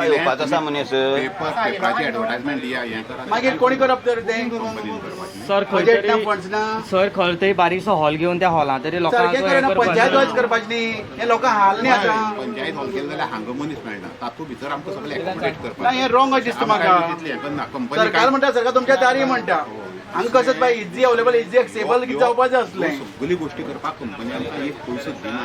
येवपाचो आसा मनीस. पेपर पेपराची एडवर्टायजमेंट दिया, हें करा. मागीर कोणी करप तर तें? कंपनीन करपाचें. सर, खंय बजेट ना, तरी फंड्स ना. सर, खंय तरी बारीकसो हॉल घेवन त्या हॉलांत तरी लोकांक सारकें करना, पंचायत वायज करपाचें न्ही हें. लोकांक हाल न्ही आतां. पंचायत हॉल केलं जाल्यार हांगा मनीस मेळना, तातूंत भितर आमकां सगळें एकोमोडेट करपाक. ना, हें wrong अशें दिसता म्हाका. तितलें हें करना कंपनी. सरकार म्हणटा, सरकार तुमच्या दारी म्हणटा. हांगा कसत बाय इझी अवेलेबल, इझी एक्सेबल कितें जावपाचें आसलें. सगळी गोष्टी करपाक कंपनी आमकां एक पयसो दिना.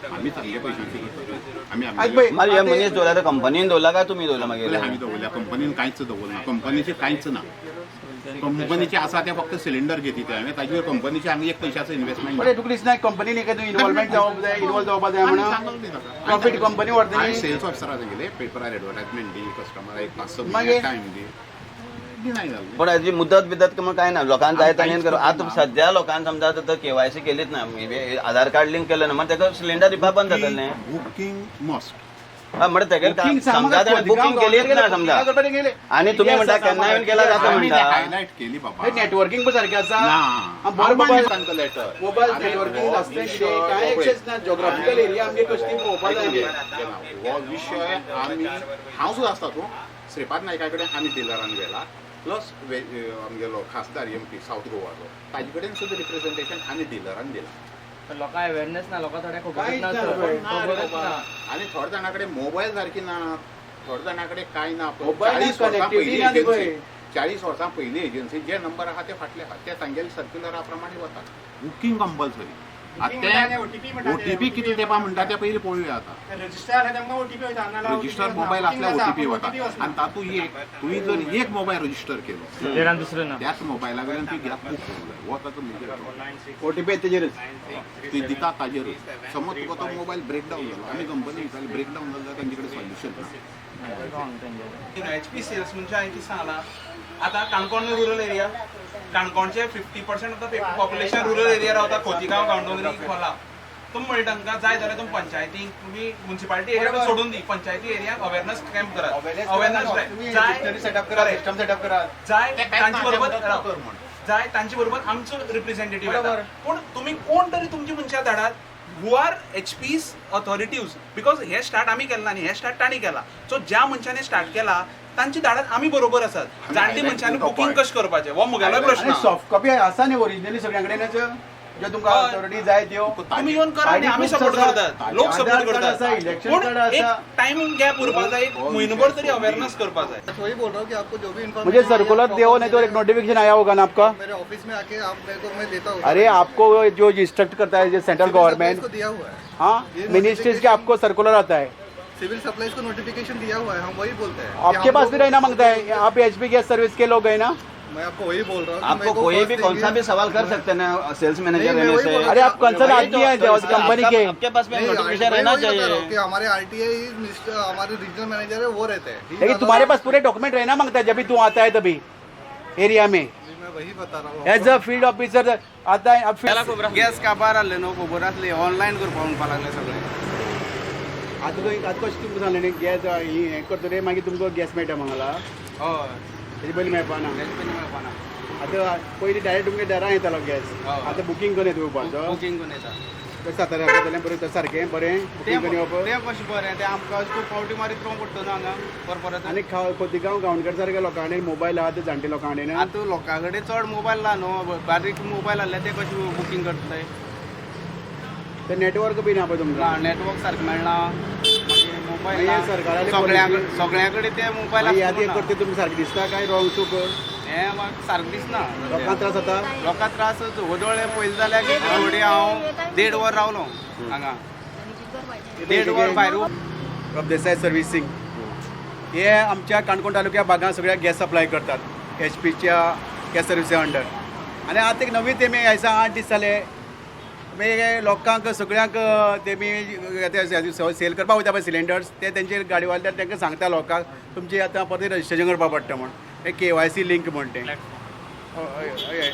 आमी चांगले पयशांची करता आमी. आयक पळय. मागीर हे मनीस दवरला तर कंपनीन दवरला काय तुमी दवरला मागीर? आमी दवरल्या, कंपनीन कांयच दवरना. कंपनीचे कांयच ना. कंपनीचे आसा ते फक्त सिलिंडर घेती ते हांवें. ताजेर कंपनीचे आमी एक पैशाचो इन्व्हेस्टमेंट. पण तुका दिसना कंपनीन एखादं इन्वॉल्वमेंट जावप जाय, इन्वॉल्व जावपाक जाय म्हणून? प्रॉफिट कंपनी व्हरता हांवें न्ही. सेल्स ऑफिसरा सांगिल्लें, पेपरार एडवर्टायजमेंट दी, कस्टमराक एक पांच स मागीर? टायम दी. दिनाय जालें. पण हाजी मुदत बिदत म्हण काय ना. लोकांक जाय ताणें करप. आतां सद्या लोकांक समजा आतां केवायसी केलीच ना, मे आधार कार्ड लिंक केलें ना, मागीर ताका सिलिंडर दिवपा बंद जातलें. Booking must. हय, म्हणटा तेगे बुकींग. समजा ताणें बुकींग केलीच ना समजा आनी तुमी म्हणटा केन्ना येवन केला जाता आमी म्हणटा. हायलायट केली बाबा. नेटवर्किंग पण सारकें आसा. ना. आं, बरें बाबा. तांकां लेटर. मोबायल नेटवर्किंग आसलें कितें काय एक्सेस ना. जोग्राफिकल एरिया आमगे कशी ती पळोवपाक जाय. हो विशय आमी, हांव सुद्दां आसता तूं श्रीपाद नायका कडेन आमी डिलरान व्हेला, प्लस आमगेलो खासदार एमपी सावथ गोवाचो, ताजे कडेन सुद्दां रिप्रेझेंटेशन आमी डिलरान दिलां. लोकांक अवेरनेस ना, लोकांक थोड्या खबरच कांयच ना ना सर. पळय. खबरच ना. आनी थोड्या जाणां कडेन मोबायल सारकी ना, थोड्या जाणां कडेन कांय ना. मोबायल ना, 40 वर्सां connectivity पयली ना ती पळय. एजन्सी, 40 वर्सां पयली एजन्सी, जे नंबर आहा ते फाटले आहा, ते तांगेले सर्क्युलरा प्रमाणे वतात. Booking compulsory. आतां ते ओटीपी कितले तेंपा म्हणटा ते पयलीं पळोवया आतां. रजिस्टर आसल्यार तांकां ओटीपी वयता, नाल्यार रजिस्टर मोबायल आसल्यार ओटीपी वता. आनी तातूंत एक तुवें जर एक मोबायल रजिस्टर केलो, तेरान दुसरें ना. त्याच मोबायला वयल्यान तुवें गॅस बूक करूंक जाय. हो ताचो मेजर. ओटीपी तेजेरच. ती दिता ताजेरूच. समज तुका तो मोबायल ब्रेकडावन जालो, आमी कंपनी विचारलें, ब्रेकडावन जालो जाल्यार तांचे कडेन सोल्युशन ना. एचपी सेल्स म्हणजे हांवें कितें सांगलां, आतां काणकोण रुरल एरिया, काणकोणचे 50% of the population rural area रावता, खोतीगांव, गांवडोंगरी, खोला. तुमी म्हणटा तांकां जाय जाल्यार तुमी पंचायतींक, तुमी मुन्सिपालिटी एरिया सोडून दी, पंचायती एरियाक अवेरनस कॅम्प करात, अवेरनस ड्रायव्ह जाय. सेटअप करा, सिस्टम सेटअप करा. जाय ते कांयच तांचे ना, बरोबर ते राव. कर म्हण. जाय तांचे बरोबर आमचो रिप्रेझेंटेटिव्ह येता, पूण तुमी कोण तरी तुमची मनशां धाडात who are HP's authorities, because हे स्टार्ट आमी केला न्ही, हे स्टार्ट तांणी केला. सो ज्या मनशांनी स्टार्ट केला तांची धाडात, आमी बरोबर आसात. जाणटी मनशांनी बुकींग कशें करपाचें हो मुगेलोय प्रश्न. आनी सॉफ्ट कॉपी आसा न्ही ओरिजिनली सगळ्यां कडेन ज्यो तुमकां हय. ऑथॉरिटी जाय त्यो? तुमी येवन करा न्ही, आमी सपोर्ट करतात, लोक सपोर्ट आधार कार्ड करतात. आसा, इलेक्शन पूण कार्ड एक आसा. टायम गॅप उरपाक जाय, एक म्हयनोभर तरी अवेरनस करपाक जाय. वही बोल रहा हूँ कि आपको जो भी इन्फॉर्मेशन मुझे सर्कुलर दो, नहीं तो एक नोटिफिकेशन आया होगा ना आपका? मेरे ऑफिस में आके आप मेरे को, मैं देता हूँ. अरे, आपको जो इंस्ट्रक्ट करता है जो सेंट्रल गवर्नमेंट को दिया हुआ है. हाँ, मिनिस्ट्रीज के आपको सर्कुलर आता है. सिविल सप्लाईज को नोटिफिकेशन दिया हुआ है, हम वही बोलते हैं कि आपके हम पास लोग- भी रहना मांगता है. आप एचपी गैस सर्विस के लोग हैं ना? मैं आपको वही बोल रहा हूँ कि आपको मेरे को कोई first भी thing कौन सा is- भी सवाल कर सकते हैं ना सेल्स मैनेजर नहीं, मैं रहने वही से? बोल रहा अरे, आप कंसर्न वही आदमी हैं तो इसका कंपनी के. आपके पास भी नहीं, नोटिफिकेशन मैं रहना वही बता रहा हूँ चाहिए. कि हमारे आरटीआई मिनिस्टर, हमारे रीजनल मैनेजर है, वो रहते हैं. लेकिन तुम्हारे पास पूरे डॉक्यूमेंट रहना मांगता है जब भी तू आता है तभी एरिया में. मैं वही बता रहा हूँ. एज अ फील्ड ऑफिसर आता है अब फिर. गॅस काबार आहले न्हू, खबर आसली, ऑनलायन करपा म्हणपा लागले सगळे. आतां तुवें आतां कशें तुमकां सांगलें न्ही, गॅस हें करतले, मागीर तुमकां गॅस मेळटा मंगला. हय. तेजे पयलीं मेळपा ना. तेजे पयलीं मेळपा ना. आतां पयलीं डायरेक्ट तुमगे दारां येतालो गॅस. हय. आतां बुकींग करून येता येवपाचो. बुकींग करून येता. तशें सातारा जाल्यार बरें, तशें सारकें बरें बुकींग करून येवप. तें कशें बरें, तें आमकां अशें करून पावटी मारीत रावंक पडटा न्हू हांगा परत परत. आनी खोतिगांव गांवकर सारक्या लोकां कडेन मोबायल आहा ते जाणटे लोकां कडेन. आतां लोकां कडेन चड मोबायल ना न्हू, बारीक मोबायल आहले ते कशें बुकींग करतले? ते नेटवर्क बी ना पळय ना. तुमकां. नेटवर्क सारकें मेळना, मागीर मोबायल मागीर सरकाराली सगळ्यां policy- सगळ्यां कडेन ते मोबायल. मागीर यादी करते तुमकां सारकें दिसता काय रॉंग चूक? हें म्हाका सारकें दिसना. लोकांक त्रास जाता. लोकांक त्रास वदोळे पयलीं जाल्यार फुडें हांव देड वर रावलो हांगा, देड वर भायर. प्रभदेसाय सर्विसींग हे आमच्या काणकोण तालुक्या भागांत सगळ्या गॅस सप्लाय करतात एचपीच्या गॅस सर्विसा अंडर. आनी आतां एक नवी तेमी आयसा 8 दीस जाले, मागीर लोकांक सगळ्यांक तेमी सेल करपाक वयता पळय सिलिंडर्स, ते तेंचे गाडीवाले तांकां सांगता लोकांक, तुमची आतां परत रजिस्ट्रेशन करपाक पडटा म्हण, हे केवायसी लिंक म्हण तें. हय हय.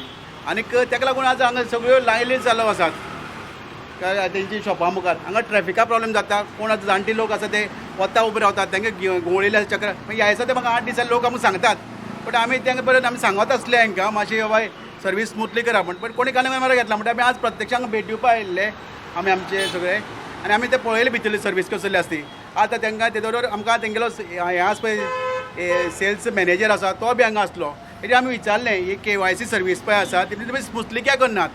आनीक ताका लागून आज हांगा सगळ्यो लायनी चालू आसात काय तेंची शॉपा मुखार. हांगा ट्रॅफिका प्रॉब्लेम जाता. कोण आतां जाणटे लोक आसा ते वता उबे रावतात, तांकां घुंवळिल्ले चक्र. मागीर ह्या दिसा ते म्हाका 8 दिसांनी लोक आमकां सांगतात, बट आमी तांकां परत आमी सांगत आसले हांकां मातशें बाबा सर्वीस स्मुथली करा म्हण, पण कोणी कानार मारा घेतला. म्हणटा आमी आज प्रत्यक्ष हांगा भेट दिवपा आयिल्ले आमी आमचे सगळे, आनी आमी ते पळयले भितरली सर्वीस कसली आसती. आतां तांकां तेजो बरोबर आमकां तेंगेलो हें आसा पळय सेल्स मॅनेजर आसा तो बी हांगा आसलो. तेजेर आमी विचारलें ही केवायसी सर्वीस पळय आसा ती तुमी स्मुथली कित्याक करनात.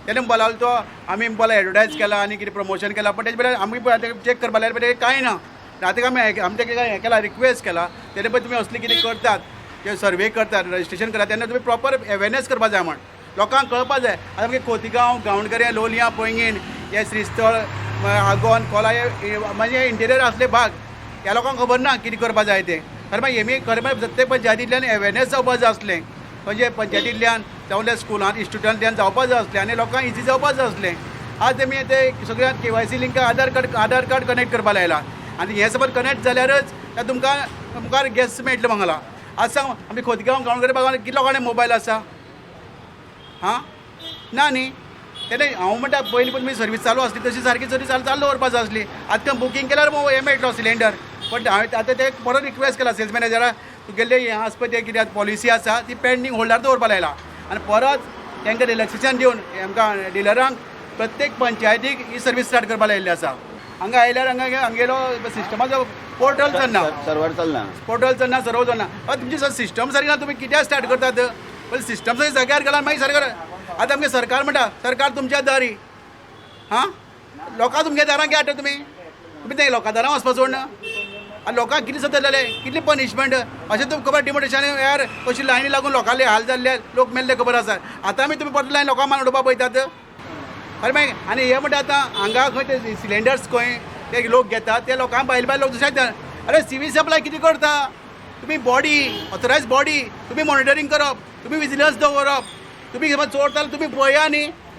तेणें म्हणपाक लागलो तो आमी म्हणपाक एडवर्टायज केला आनी कितें प्रमोशन केला, पण तेजे बद्दल आमी पळय चॅक करपाक लागले पळय कांय ना. आतां आमी आमी तेका हें केला, रिक्वेस्ट केला तेणे पळय तुमी असली कितें करतात ते सर्वे करतात रजिस्ट्रेशन करतात तेन्ना तुमी प्रॉपर अवेरनेस करपा जाय म्हण लोकांक कळपा जाय. आतां आमगे खोतिगांव, गांवणकरे, लोलयां, पैंगीण, हे श्रीस्थळ, आगोंद, कोला हे म्हणजे इंटिरियर आसले भाग ह्या लोकांक खबर ना कितें करपा जाय तें. खरें म्हळ्यार हेमी खरें म्हळ्यार प्रत्येक पंचायतींतल्यान अवेरनेस जावपा जाय आसलें, म्हणजे पंचायतींतल्यान जावं त्या स्कुलांत इन्स्टिट्यूटांतल्यान जावपा जाय आसलें आनी लोकांक इजी जावपा जाय आसलें. आज तेमी ते सगळ्यांक केवायसी लिंक आधार कार्ड कनेक्ट करपा लायला आनी हें समज कनेक्ट जाल्यारच तुमकां मुखार गॅस मेळटलो मांगला. आज सांग आमी खोतिगांव गांवणकरे भागान कितले लोकांनी मोबायल आसा? हां ना न्ही. तेन्ना हांव म्हणटा पयलीं पण तुमी सर्वीस चालू आसली तशी सारकी सर्वीस चालू दवरपा जाय आसली. आतां बुकींग केल्यार हें मेळटलो सिलिंडर. पण हांवें आतां ते परत रिक्वेस्ट केला सेल्स मॅनेजराक तुगेले हें आसा पळय तें कितें पॉलिसी आसा ती पेंडींग होल्डार दवरपा लायला आनी परत तांकां रिलॅक्सेशन दिवन आमकां डिलरांक प्रत्येक पंचायतीक ही सर्वीस स्टार्ट करपा लायिल्ली आसा. हांगा आयल्यार हांगा हांगेलो सिस्टमाचो पोर्टल चलना, सर्वर चलना, पोर्टल चलना, सर्वर चलना. आतां तुमची सिस्टम सारकी ना, तुमी कित्याक स्टार्ट करतात? पयलीं सिस्टम सारकी जाग्यार घाला मागीर सरकार. आतां आमगे सरकार म्हणटा सरकार तुमच्या दारी, हां लोकां तुमच्या दारां कित्याक हाडटा तुमी? तुमी ते लोकां दारां वचपा सोडना. आनी लोकांक कितें सत्य जालें, कितली पनिशमेंट अशें तुमकां खबर डिमोटेशन यार कशी लायनी लागून लोकांले हाल जाल्ले, लोक मेल्ले खबर आसा. आतां आमी तुमी परत लायन लोकांक मान उडोवपा पळयतात. अरे मागीर आनी हें म्हणटा आतां हांगा खंय ते सिलिंडर्स खंय ते लोक घेतात ते लोकांक भायले भायले लोक दुसऱ्याक. अरे सिवील सप्लाय कितें करता तुमी? बॉडी ऑथोरायज बॉडी तुमी मॉनिटरींग करप, तुमी विजिलन्स दवरप, तुमी समज चोरता तुमी पळया न्ही.